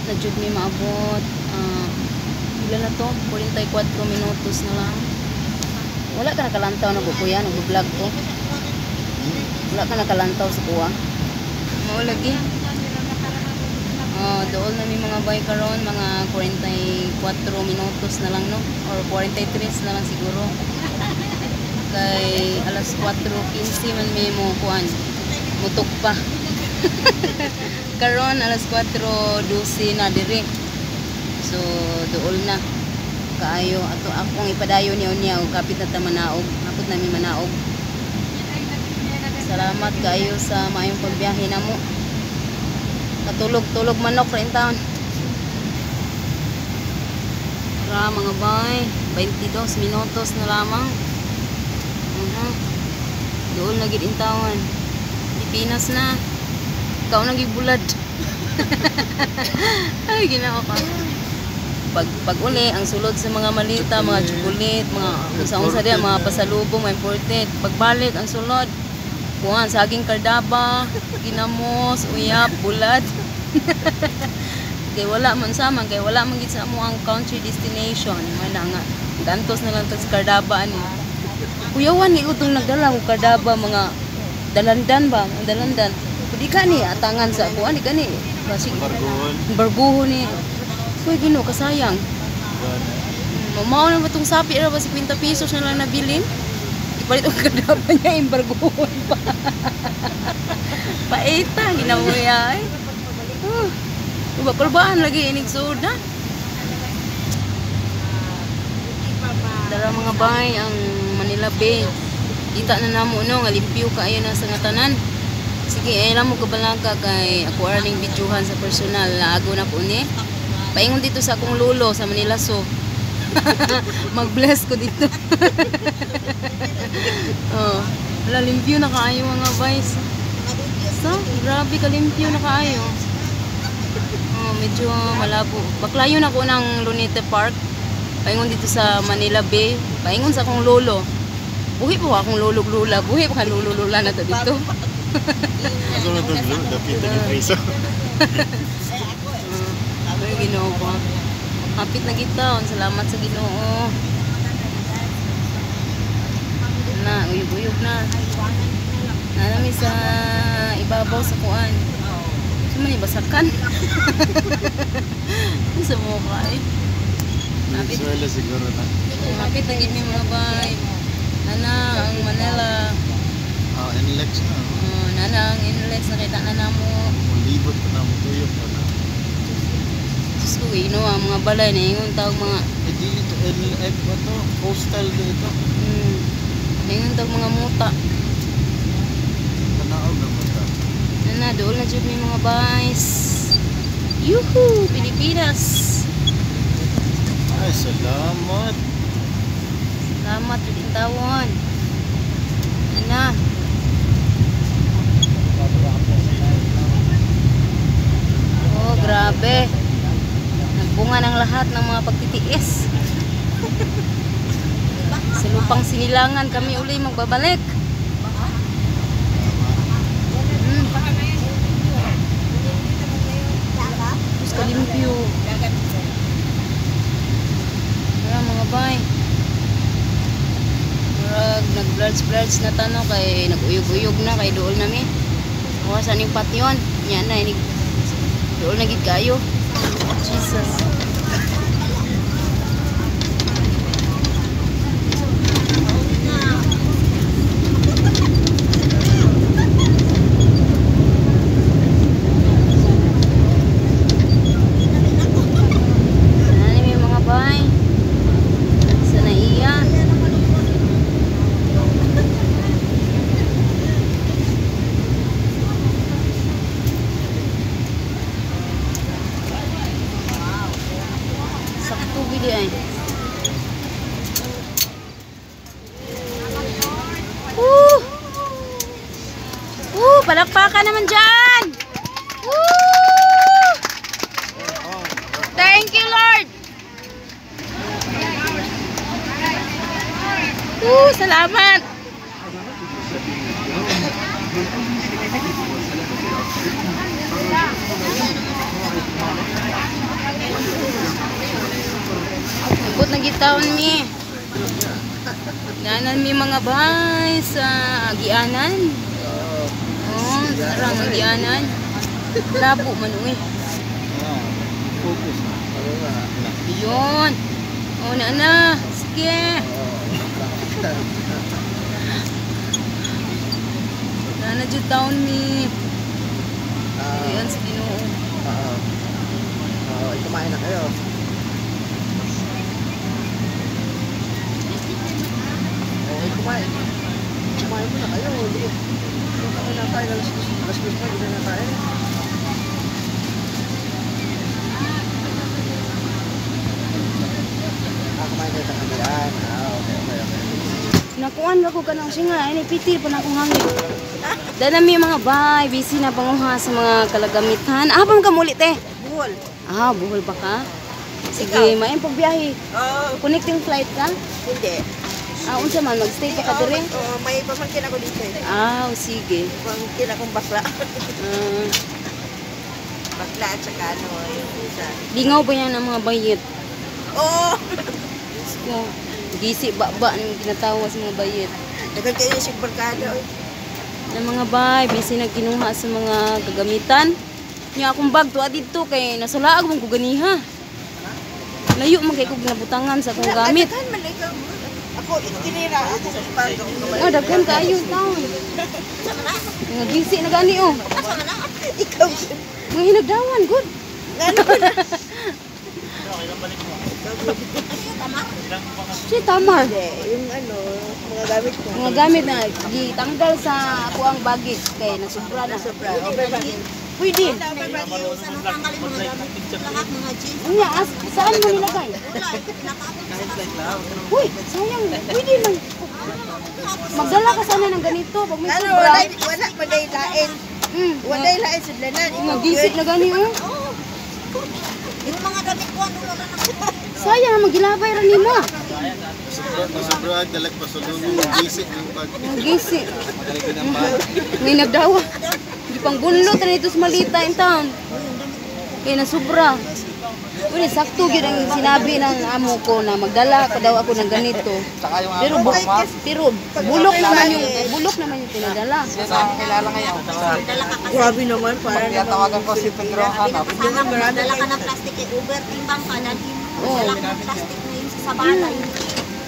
Hapit na jud mi maabot. Pila na to? 44 minutos na lang. Wala ka nakalantaw na kuya, nag-vlog ko. Wala ka nakalantaw sa kuha. Mao lagi. Oh, dool na mi, mga bay, karon mga 44 minutos na lang, no, or 43 na lang siguro. Kay alas 4:15 man mi mo kuan mutok pa. Karon alas 4:12 na dire. So dool na kaayo ato akong ipadayon niya niya og kapit na ta manaog. Hapot na mi manaog. Salamat kaayo sa maayong pagbiyahe namo. Katulog-tulog manok ra in town. Ra, mga bay, 22 minutos na lamang. Dool na gid in town. Pilipinas na. Ikaw na bulad. Ay, ginoo ko. Pag uli, ang sulod sa mga malita, mga chocolate, mga unsa-unsa diya, mga pasalubong, mga imported. Pagbalik, ang sulod, kuan, saging cardaba, ginamos, uyap, bulad. Kay wala man sa man, kay wala man gid sa amo ang country destination. Mana nga, gantos na lang tag sa cardaba ani. Kuyawan ni utong nagdala og cardaba, mga dalandan ba, mga dalandan. Di ka ni atangan sa kuan, di ka ni basig Barguhon. Barguho ni. Uy, Ginoo, kasayang. Mao na ba itong sapi ra ba 50 pesos na lang nabilin? Ipalit og cardaba niya, embargohon pa. Paita, ginamuya ay. Uba kulbaan lagi inig soda. Dara, mga bay, ang Manila Bay. Kita na namo, no, nga limpyo kaayo na sa nga tanan. Sige, ay mo kabalaka kay ako ara ning videohan sa personal, laago na po ni. Paingon dito sa akong lolo sa Manila, so mag-bless ko dito. Oh, wala, limpyo na kaayo, mga bays. So, grabe ka limpyo na kaayo. Oh, medyo malabo. Baklayon ako ng Lunete Park. Paingon dito sa Manila Bay. Paingon sa akong lolo. Buhi po akong lolo lula. Buhi pa ka lolo lula na to dito. Ako na itong lolo, dapit na preso. Ay, Ginoo ko. Hapit na kita. Salamat sa Ginoo. Na, uyog-uyog na. Nanami sa ibabaw sa kuan. Sa man basakan. Sa mukha eh. Hapit. Venezuela siguro na. Hapit na gid mi, mga bay. Nana ang Manila. Ah, NLEX na. Oh, nana ang NLEX, nakita na namo. Mulibot pa na, mutuyok pa na. Diyos ko, ino ang mga balay na ingon tawag mga Eh, dili to NLEX ba to? Coastal dito. Ingon tawag mga muta. Tanaog na mo ta. Nana, dool na jud mi, mga bays. Yuhu, Pilipinas. Ay, salamat. Salamat jud intawon. Nana. Oh, grabe. Nagbunga ng lahat ng mga pagtitiis. Sa lupang sinilangan kami uli magbabalik. Diyos, kalimpyo. Tara, mga bay. Murag nag-blurge-blurge na tano kay nag-uyog-uyog na kay dool nami. Kuha sa ning patyon. Nya na inig dool na gid kayo. Jesus. Nani may mga bay. Sa naiya. Sakto gid ay. Woo! Woo! Palakpakan naman dyan! Woo! Thank you, Lord! Woo! Salamat! na gitawon mi. Nanan mi mga bay sa agianan. Oh, sarang agianan. Labo man uy. Focus na. Yun. Oh, na na. Sige. Nana jud taon mi. Ayan sa Ginoo. Oo, kumain na kayo. Okay, kumain. Kumain muna kayo. Kumain na tayo. Alas 2 pa, hindi na tayo. Kumain kayo sa kandilaan. Okay. Nakuan ra ko kanang singa, ini piti pa na akong hangin. Dana mi mga bay, busy na panguha sa mga kalagamitan. Ah, pa ka muli te. Buhol. Ah, buhol ba ka? Sige, maayong pagbiyahe. Oo, Connecting flight ka? hindi. Ah, unsa man magstay pa ka dire? Oo, may pamangkin ako dito eh. Ah, sige. Pamangkin akong bakla. Ah, Bakla at saka ano, yung isa. lingaw ba yan ang mga bayit? Oo! Diyos ko. Gisi ba-ba ang ginatawa sa mga bayit. Daghan kayo yung barkada. Oy. Ng mga bay, busy nagkinuha sa mga kagamitan. Nya akong bag tuwa didto kay nasulaag man ko ganiha. Layo man kay kog nabutangan sa akong gamit. Daghan man ikaw. Ako, itinira ako sa ipag. Oh, daghan kaayo taon. Mga gisi na gani oh. Ikaw. Mga hinagdawan, good. Ngano na? Si Tamar. Hindi, yung ano, mga gamit ko. Mga gamit na gitanggal sa ako ang baggage kay nasubra na. Sobra. Over bag. Pwede. Over bag. Unya, as, saan mo nilagay? Uy, sayang. Pwede man. Magdala ka sana ng ganito pag may Ano, sobra. wala, wala pa day lain. Wala lain sudlanan. Mga gisi na gani oh. Yung mga damit ko, ano na lang. Sayang, magilabay ra nimo. Sobra, dalag pa sa lungo. Gisik ng pag. Mga gisi. May nagdawa. Di pang bunlot na dito sa Malita in town. Kaya nasubra. Uli, sakto gyud ang sinabi ng amo ko na magdala ka daw ako ng ganito. Pero pero bulok naman yung pinadala. Grabe naman, para naman. Tawagan ko si Pedro Hanap. Sana magdala ka ng plastic eh, Uber, timbang ka, dalhin mo. Oo. Dala ka ng plastic na yun sa sabalay.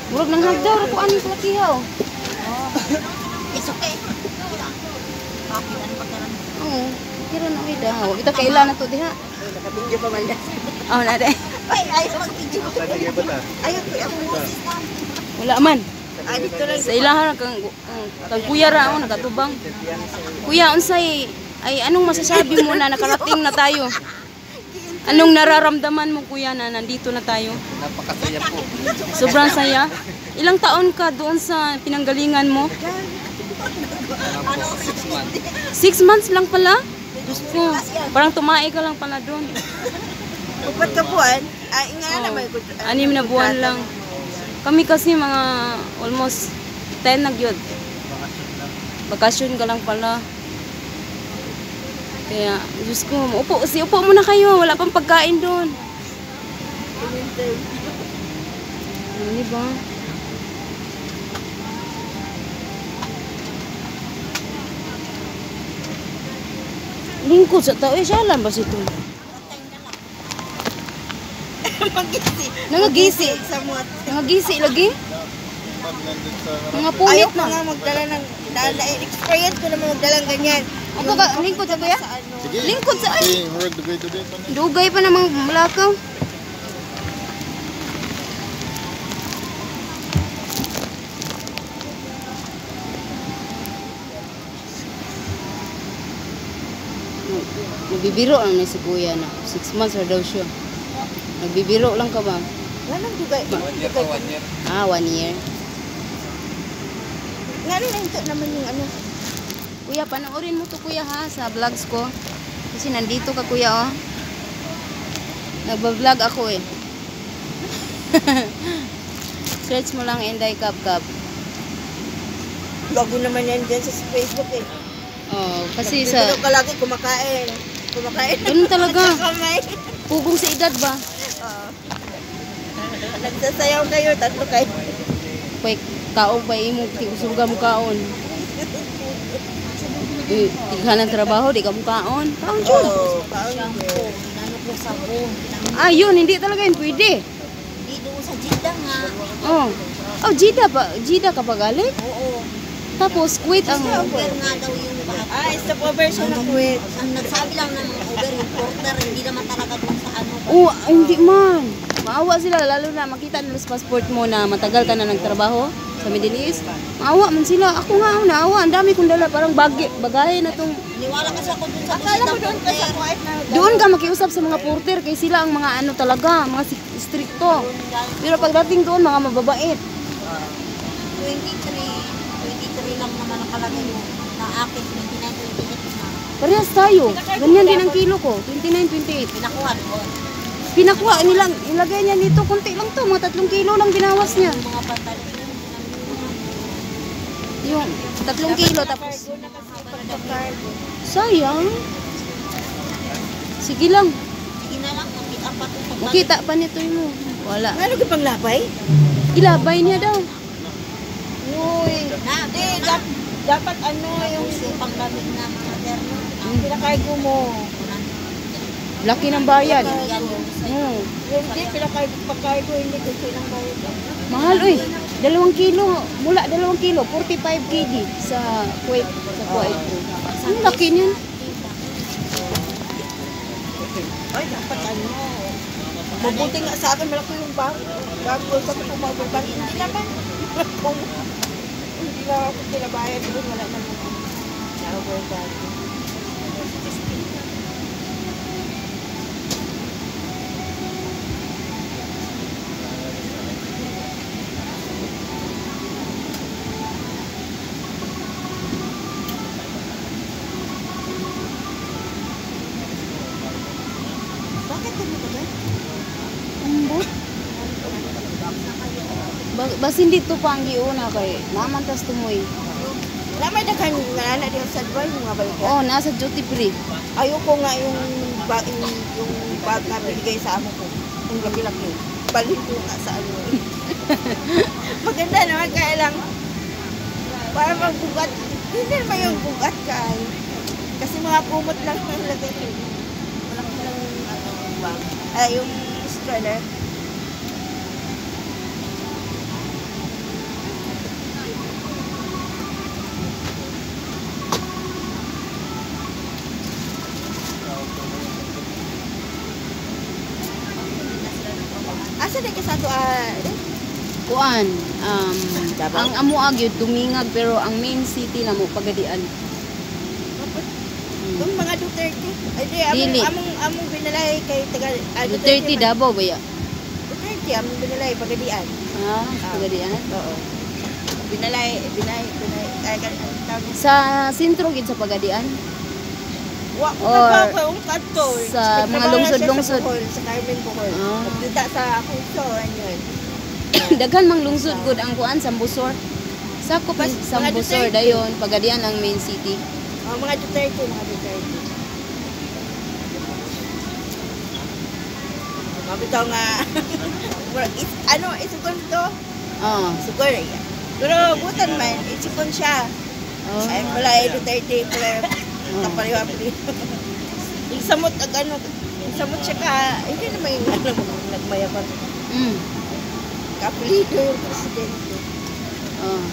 Murag nang hagdaw ra ko ani sa lakihaw. It's okay. Bakit? Ano ba karan? Oo. Kira na oy daw. Kita kaila na to diha. Nakabidyo pa man yan. Oh, na de. Ay, ayaw mag-video. Ayaw ko, ako. Wala man. Ah, dito lang. Sa ilaha kang kang kuya ra ako nakatubang. Kuya, unsay ay anong masasabi mo na nakarating na tayo? Anong nararamdaman mo kuya na nandito na tayo? Napakasaya po. Sobrang saya. Ilang taon ka doon sa pinanggalingan mo? Ano po, 6 months. 6 months lang pala? Diyos ko, parang tumae ka lang pala doon. 4 ka buwan. Ay, nga naman. 6 na buwan lang. Kami kasi mga almost 10 na gyud. Bakasyon ka lang pala. Kaya, Diyos ko, upo, si upo muna kayo. Wala pang pagkain doon. Ano, di ba? Lingkod sa tao. Eh, siya alam ba si ito? Magisi. Nangagisi. Sa mga. Nangagisi lagi. Pag nandun sa Mga punit Ayaw ko na. nga magdala ng experience ko naman magdala ng ganyan. Ato ka, lingkod sa kuya? Sa ano. Sige. Lingkod sa ay. Sige, murag dugay-dugay pa na. Dugay pa namang malakaw. Nagbibiro lang ni si kuya na. 6 months or daw siya. Nagbibiro lang ka ba? Nga nang dugay. 1 year pa, 1 year. Ah, 1 year. Nga nang nahinto naman yung ano. Kuya, panoorin mo to kuya ha sa vlogs ko. Kasi nandito ka kuya oh. Nagba-vlog ako eh. Search mo lang Inday Kap Kap. Bago naman yan dyan sa Facebook eh. Oh, kasi sa Sa... ka lagi kumakain. Kumakain. ganun talaga. Kamay. Pugong sa edad ba? Oo. Nagsasayaw kayo, tatlo kayo. Pay kaon pa imo tigusuga mo kaon. Eh, tighan ng trabaho, di ka mo kaon. Kaon jud. Oo, kaon jud. Inano ko sabon. Ah, yun, hindi talaga yun pwede. Hindi doon sa Jeddah nga. Oh. Oh, Jida pa, Jida ka pa galing? Oo. Tapos quit ang Uber nga daw yung bag. Ah, stopover siya ng Kuwait. Ang nagsabi lang ng Uber, yung porter, hindi naman talaga doon sa ano. Oh, ay, hindi man. Maawa sila lalo na makita nila sa passport mo na matagal ka na nagtrabaho sa Middle East. Maawa man sila. Ako nga ang naawa. Ang dami kong dala parang bagi, bagahe na tong Niwala kasi ako doon sa Akala ko Jeddah doon ka sa porter. Kuwait na Doon ka makiusap sa mga porter kay sila ang mga ano talaga, mga stricto. Pero pagdating doon, mga mababait. 23, 23 lang naman nakalagay yung na akin, 29, 28 na. Parehas tayo. Ganyan din ang kilo ko, 29, 28. Pinakuha doon. Pinakuha nilang, ilagay niya dito, konti lang to, mga 3 kilo lang binawas niya. Yung mga pantalon. Yung 3 kilo tapos, na kasi pagka-cargo. sayang. Sige lang, Sige na lang, makita pa ito. makita pa nito mo. Wala. Ano ka pang labay? Ilabay niya daw. Uy. Na, Hindi, dapat ano yung yung panglamig na mga terno. pinakargo mo. Laki ng bayad. Yan yung Oo. Hindi, pinakargo, pagkargo, hindi kasi ng bayad. Mahal, uy. 2 kilo. Mula 2 kilo. 45 kg sa Kuwait. Sa Kuwait. Ang laki niyan. Ay, dapat ano. Mabuti nga sa akin, malaki yung bag. Bag ko sa pumabol bag. Hindi naman. Kung hindi lang ako pinabayad doon, wala naman. Na-overcharge. Bakit ganun ba? Ambot. Basin dito pa ang giuna kay namantas tumoy. Wala may daghan nga na diha sa Dubai mga balik. Oh, nasa duty free. Ayoko nga yung bag yung bag na binigay sa amo ko. Yung laki-laki. Balhin ko nga sa ano. Maganda naman kaya lang para magbugat. Hindi naman yung bugat kay. Kasi mga kumot lang ang lagay ko. Malaki lang yung ano, bag. Ay, yung stroller. Asa na ka sa ato ah? Kuan, ang amo gyud dumingag pero ang main city na mo Pagadian. Yung mga Duterte. Ay, di, among, Dili. among, among binalay kay taga, ah, Duterte man. Davao ba ya? Duterte, among binalay, Pagadian. Ah, Pagadian. Oo. Binalay, binay, binay, ay, ang tawag niya? Sa sentro gid sa Pagadian. Wa ko Or nagbawa ko yung kanto. sa Nagtrabaho mga na siya lungsod-lungsod. sa Bohol, sa Carmen Bohol. Ah. Nagdita sa puso, ano yun. Daghan mang lungsod gud ang kuan Sambusor. Sakop Mas- ang mga Sambusor Duterte. dayon Pagadian ang main city. Oh, mga Duterte, mga Duterte. Mabitaw nga. Ano, isukon to? Ah. Isukon. Pero butan man, isukon siya. Oh. Ay, wala eh, Duterte, wala kapaliwa pa rin. Yung samot, ag ano, yung samot siya ka, hindi naman yung ano, nagmayabang. Kapulido yung presidente. Oh.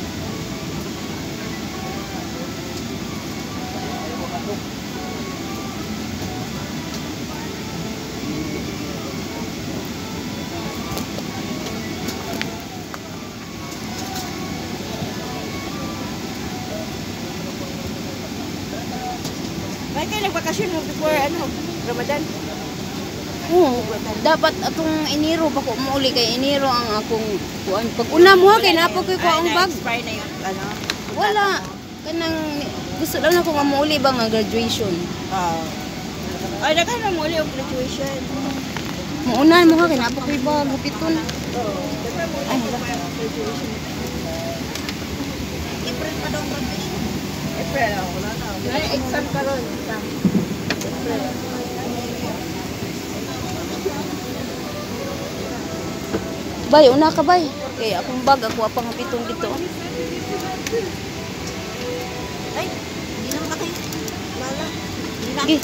Bakit kayo nagbakasyon mo before, ano, Ramadan? Oo, dapat atong Enero pa ko muuli kay Enero ang akong kuan. Pag una mo ha, kay napag ko ang bag. Na-expire na yung, ano? Wala kanang gusto lang ako nga muuli ba nga graduation. Oo. Ay, nagkano mo uli yung graduation. Muuna mo ha kay napag ko bag gupiton. Oo. Nagkano mo uli Ay, yung graduation. April pa daw ang graduation. April, oh. Ay, exam ka ron. Exam. April. Bay, una ka bay. Kay akong bag, ako pang hapiton dito. Ay, hindi naman ka tayo. Lala. Hindi na. Sige.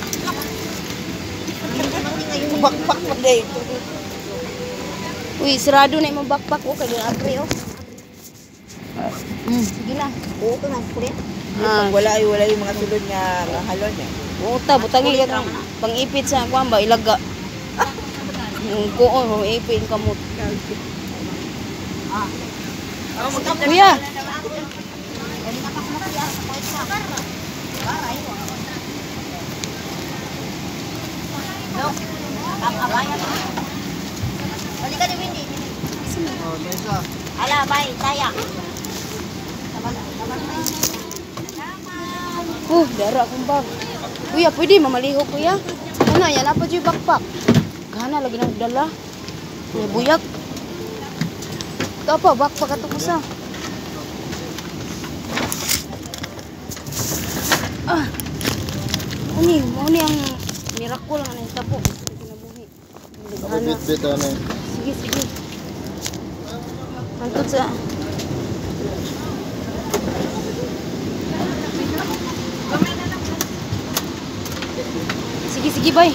Hindi ngayon. Bakpak mo dito. Uy, sarado na imong backpack oh, kay agree oh. Sige na. Oo, ka nang kulit. Ah, Pag wala ay wala yung mga sulod nga mga halon eh. Oo ta, butangi ka pang-ipit sa kuan ba ilaga. Yung kuon, pang-ipit kamot. Kuya, Balik ka ni Wendy. Ala, bye, taya. Oh, dara akong bag. Kuya, pwede mamaliho kuya. Ano, yan apa yung backpack. Gana lagi nang dala. May buyak. Ito pa, backpack ato ko sa. Ah. Uni, mo ni ang miracle nga nahitabo sa kinabuhi. Ako bit-bit ano. Sige, sige. Antod sa. Sige, sige, bye.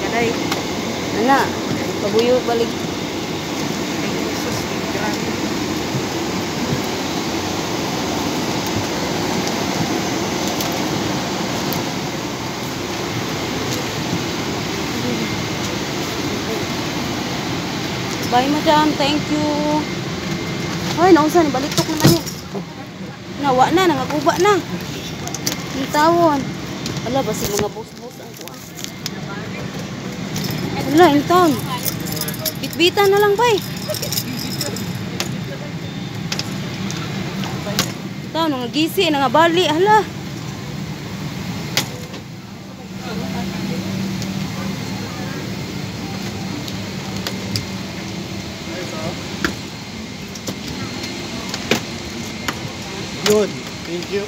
Kanay. Ana, pabuyo balik. Ay, Jesus, grabe. Bye, madam. Thank you. Ay, nausa ni balitok naman niya. Nawa na, nangaguba na. Ang tawon. Ala, basi mga boss-boss ang kuha. Ala, in town. Bitbitan na lang, bay. Taon, nangagisi, nangabali. Hala. Yun. Thank you.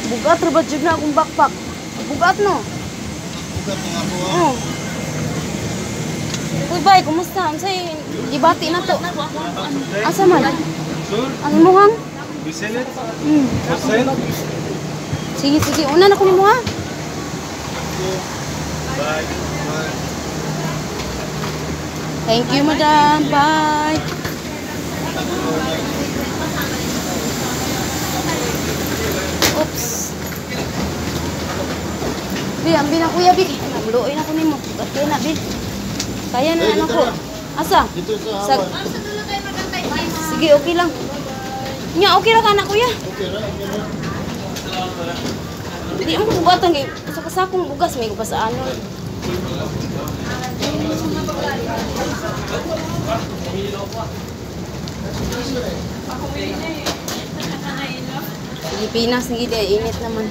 Bugat ra ba jud na akong backpack? Bugat no. Bugat na ako. Oo. Uy, bay, kumusta? Unsay gibati na to? Asa man? Ang imuhang? You sell it? For sale? Sige, sige. Una na ko nimo ha. Bye. Bye. Thank you, madam. Bye. Oops. Bi, ambi na kuya, Bi. Nagluoy na ko nimo. Bugat kayo na, Bi. Kaya na Eh, ano dito ko. na. Asa? Dito sa Sa awan. Sige, okay lang. Nya, okay ra ka na, kuya. Okay ra, okay ra. Di mo bugatan kay sa kasakong bugas may pa sa ano. Pilipinas ng gid init naman.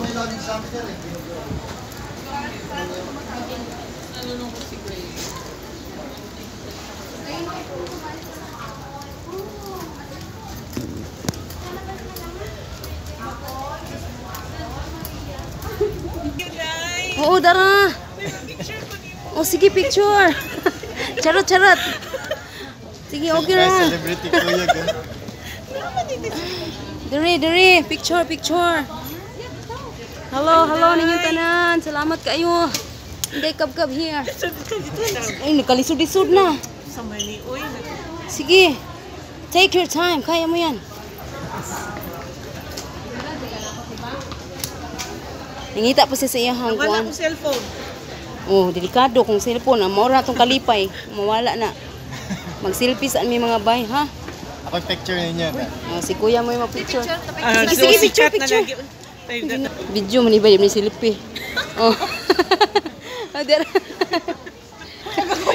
May laging sa amin eh. Oo, dara. Oh, sige, picture. Charot, charot. Sige, okay Ay, ra. celebrity kuya ka. Diri, diri, picture, picture. Hello, hello ninyong tanan. Salamat kayo. Hindi, kab-kab here. Ay, nagkalisod-lisod na. Sige. Take your time. Kaya mo yan. Nangita pa siya sa iyang Wala kuan. akong cellphone. Oh, delikado kung cellphone. Ang maura tong kalipay. Mawala na. Mag-selfie sa may mga bay, ha? Ako yung picture ninyo. Oh, si kuya mo yung mag-picture. Ah, Sige, sige, picture, picture. Video man iba yung selfie. Oh. Oh, dara.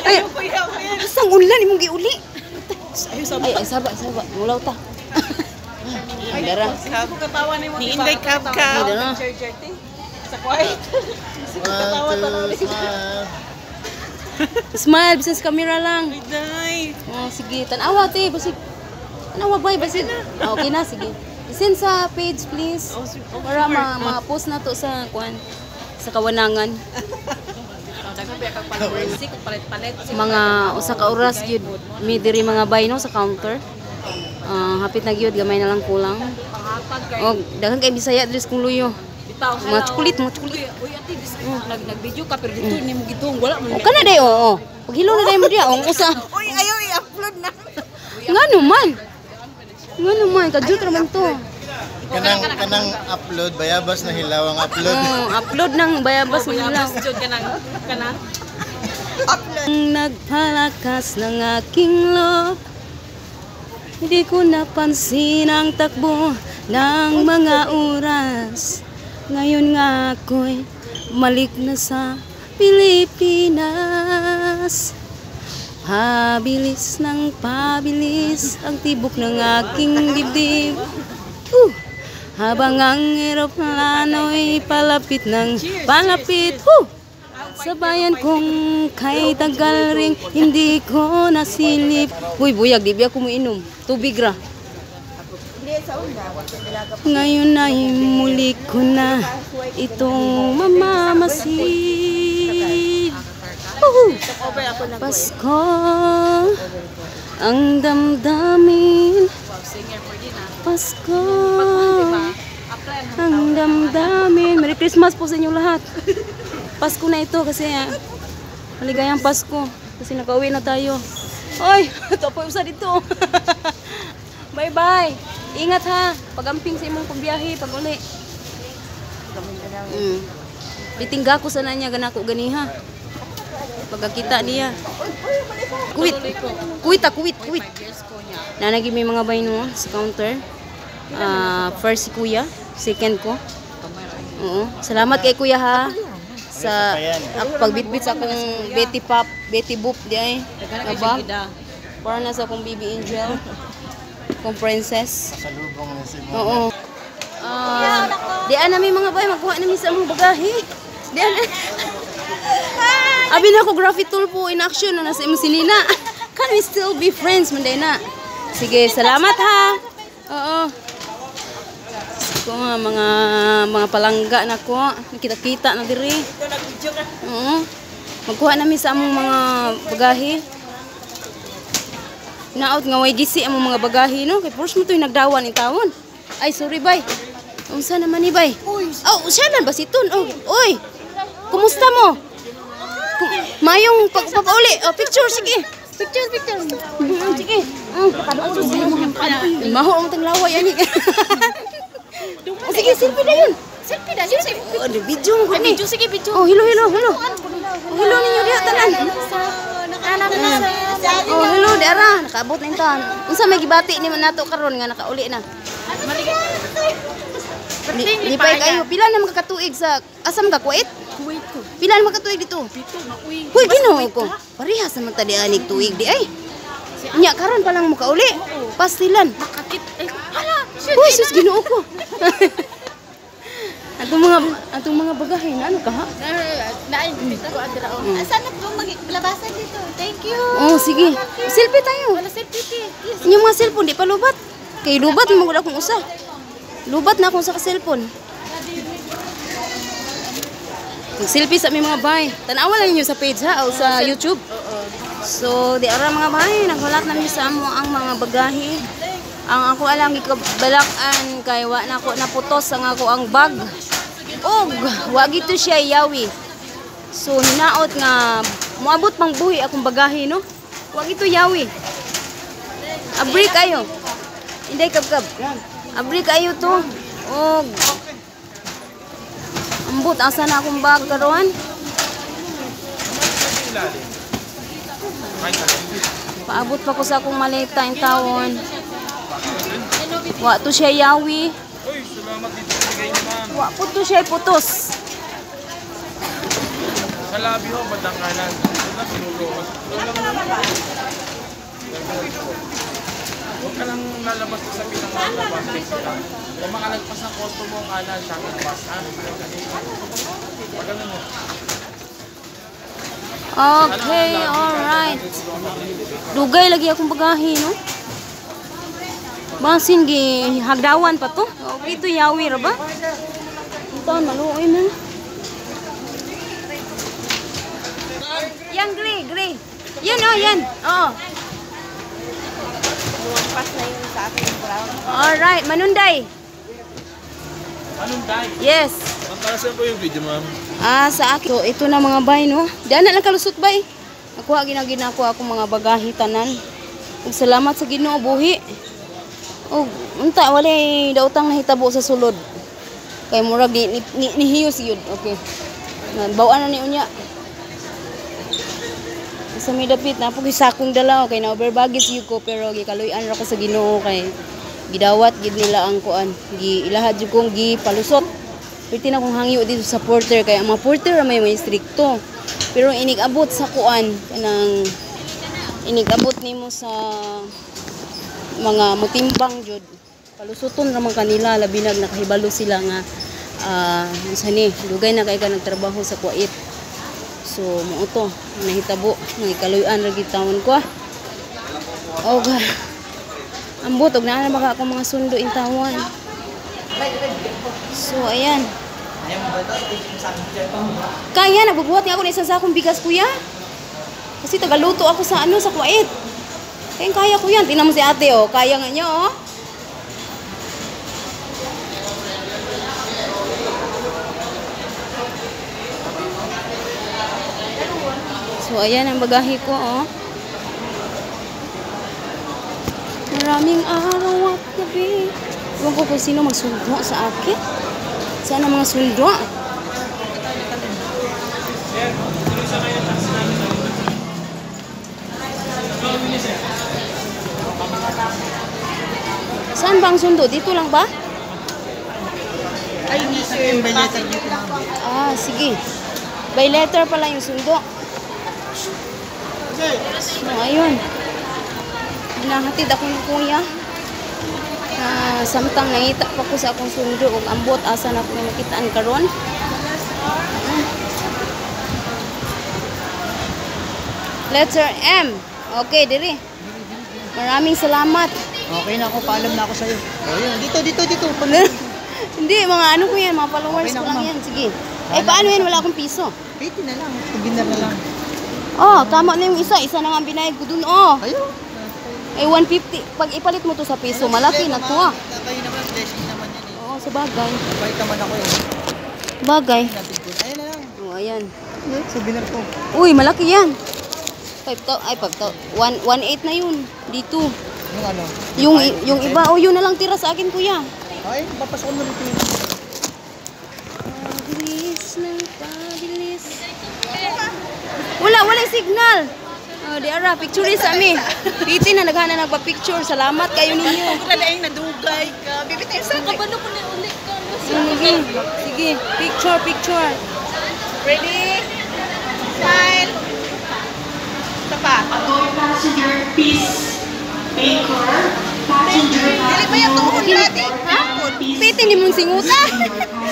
Ay, asang unlan imong giuli? Ay, ay, saba, saba. Mulaw ta. Ay, dara. Ni Inday Kap-Kap. Ay, dara. One, two, smile. Smile, bisan sa camera lang. Day. Oh, sige, tanawa te, basig. Tanawa boy, basig. Ah, okay na, sige. I-send sa page please. Para ma-post na to sa kuan sa kawanangan. Mga usa ka oras gyud mi diri mga bay no sa counter. Ah, hapit na gyud gamay na lang kulang. Og daghan kay Bisaya diri sa kong luyo. Mga chocolate, mga chocolate. Uy, ate, nag-video ka pero dito ni mo gitong wala man. O kana day oo. Paghilo na day mo diya ang usa. Uy, ayaw i-upload na. Ngano man? Ngano man kadjut ra man to. Kanang, kanang upload, bayabas na hilaw ang upload. Oh, upload ng bayabas ng hilaw. Jud kanang kanang Ang nagpalakas ng aking loob. Hindi ko napansin ang takbo ng mga oras. Ngayon nga ako'y malik na sa Pilipinas. Pabilis ng pabilis ang tibok ng aking dibdib. Habang ang eroplano'y palapit ng palapit. Huh! Sa bayan kong kay tagal ring hindi ko nasilip. Uy, buyag, di ba ako muinom? Tubig ra. Ngayon ay muli ko na itong mamamasid. Woohoo! Pasko ang damdamin. Pasko ang damdamin. Merry Christmas po sa inyo lahat. Pasko na ito kasi maligayang Pasko. Kasi nakauwi na tayo. Oy, topoy usa dito. Bye-bye. Ingat ha. Pagamping sa imong pagbiyahe, pag uli. Bitingga ko sana niya ganako ganiha. Pagkakita niya. Kuwit. Kuwit ah, kuwit, kuwit. Nanagi may mga bay no sa counter. Ah, first si Kuya, second ko. Oo. Salamat kay Kuya ha. Sa ako pagbitbit sa akong Betty Pop, Betty Boop di ay. Nga Para na sa akong baby angel. Akong princess. Pasalubong na si Oo. Ah, di ana mi mga bay magkuha nami sa among bagahe. Di ana. Abi na ko graphic tool po in action na nasa imong sinina. Can we still be friends man na? Sige, salamat ha. Oo. Ko nga mga palangga na ko, nakita-kita na diri. Oo. Magkuha nami sa among mga bagahe. Naot nga way gisi ang mga bagahe no kay puros mo to'y nagdawan in tawon. Ay sorry bay. Unsa naman ni bay? Oh, usalan ba si Tun? Oh, oy. Kumusta mo? Mayong pagpapauli. Oh, picture sige. Picture, picture. Sige. Maho ang tanglaway ani. Oh, sige, selfie na yun. Selfie na yun. Oh, video mo ni. Video sige video. Oh, hello, hello, hello. Oh, hello ninyo diha tanan. Oh, hello diara, nakaabot na intan. Unsa may gibati ni man nato karon nga nakauli na? Lipay kayo. Pila na makakatuig sa asa man ka Kuwait? Kuwait ko. Pila na makatuig dito? Pito na uy. Huy, Ginoo ko. Parehas naman ta di anig tuig di ay. Nya karon pa lang mo kauli. Pastilan. Makakit. Eh, hala. Uy, sus Ginoo ko. Atong mga bagahe na ano ka ha? Naay ko adra. Saan na po maglabasan dito? Thank you. Oh, sige. Selfie tayo. Wala selfie ti. Inyong mga cellphone, di pa lubat. Kay lubat, magula akong usa. Lubat na akong sa ka-cellphone. Mag-selfie sa aming mga bay. Tanawa lang ninyo sa page ha, o sa YouTube. So, di ara mga bay, naghulat na mi sa amo ang mga bagahe. Ang ako alang gikabalak-an kay wa na ako naputos ang ako ang bag. Og wa gito siya yawi. So hinaot nga moabot pang buhi akong bagahe no. Wa gito yawi. Abri kayo. Inday kabkab. Abri kayo to. Og ambot asa na akong bag karon? Paabot pa ko sa akong maleta in tawon. Wa to siya yawi. Wa po to siya putos. Sa labi ho, bandang kanan. Dito na, sinulo. Huwag ka lang lalabas sa pinangalabas. Kung makalagpas ng customer mo, kanan, shuttle bus, ha? Pag ano mo. Okay, alright. Dugay lagi akong bagahe, no? Basin gi hagdawan pa to. Okay to yawi ra ba? Ito maluoy man. Yan gray, gray. Yan oh, yan. Oo. Lumampas na yung sa akin yung brown. Alright, Manunday. Manunday? Yes. Ma'am, para saan po yung video, ma'am? Ah, sa akin. So, ito na mga bay, no? Diyan na lang kalusot, bay. Nakuha, ginagina ko akong mga bagahe tanan. Ug salamat sa Ginoo, buhi. Og unta, walay daotang nahitabo sa sulod. Kay murag nihiyos yun. Okay. Bawaan na ni unya. Sa may dapit na po sakong dala kay na overbaggage yun ko pero gikaluy-an ra ko sa Ginoo kay gidawat gid nila ang kuan. Gi ilahad jud kong gipalusot. Pwede na kong hangyo dito sa porter kay ang mga porter may strikto. Pero inig-abot sa kuan kanang inig-abot nimo sa mga mutimbang jud. Palusuton ra man kanila labi nag nakahibalo sila nga unsa ni dugay na kay ka nagtrabaho sa Kuwait. So mao to nahitabo nagikaluy-an ra gid tawon ko. Og ambot og naa na baka akong mga sundo in tawon. So ayan. Kaya nagbubuhat nga ako ng isang sakong bigas kuya. Kasi tagaluto ako sa ano sa Kuwait. Kaya kaya ko yan. Tingnan mo si ate oh, kaya nga niya oh. So ayan ang bagahe ko oh. Maraming araw at gabi. Ewan ko kung sino magsundo sa akin. Sana mga sundo. Saan ba ang sundo? Dito lang ba? Ay, hindi sir. Ah, sige. By letter pala yung sundo. So, ayun. Hinahatid ako ng kuya. Samtang nangita pa ko sa akong sundo ug ambot asa na ko makitaan karon. Letter M. Okay, diri. Maraming salamat. Okay na ako, paalam na ako sa'yo. Oh, yun. Dito, dito, dito. Hindi, mga ano ko yan, mga followers Okay na ko lang ako, yan. Sige. Eh, paano yan? Wala akong piso. 80 na lang. Souvenir na lang. Oh, tama na yung isa. Isa na nga ang binayad ko dun, oh. Ayun. Eh, 150. Pag ipalit mo to sa piso, malaki na to, ah. Kayo naman, blessing naman yan eh. Oo, sa bagay. Mabait naman ako eh. Bagay. Ayun na lang. Oh, ayan. Souvenir ko. Uy, malaki yan. 5,000, ay, 5,000. 1,8 na yun. Dito. Yung ano? Yung iba, oh, yun na lang tira sa akin, kuya. Ay, papasok mo rito. Pabilis ng pabilis. Wala, wala signal. Oh, di ara, picture sa ami. Piti na naghana nagpa-picture. Salamat kayo ninyo. Kalaing nadugay ka. Bibi tayo sa akin. Kabalo ko na ulit ka. Sige, sige. Picture, picture. Ready? Smile. Isa pa. Passenger Peace Baker, passenger Dili ba yung tuhod natin? Ha? Piti ni mong singuta.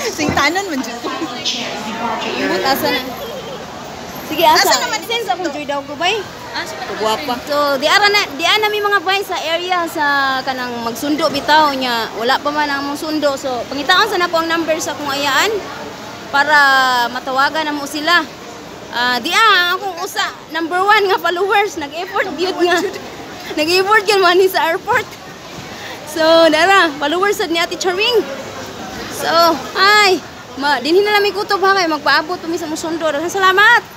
Singtanon man dyan. Ambot, asa na? Sige, asa? Asa naman? Sense akong joy daw ko, bay. Guwapa. So, di ara na, di ana mi mga bay sa area sa kanang magsundo bitaw nya. Wala pa man ang mong sundo. So, pangitaon sa nako ang number sa akong ayaan para matawagan na mo sila. Di akong usa number 1 nga followers nag-effort gyud nga. Nag-effort gyud man ni sa airport. So, dara, followers sad ni Ate Charing. So, ay, ma dinhi na lang mi kutob ha kay magpaabot mi sa mong sundo. Daghang salamat.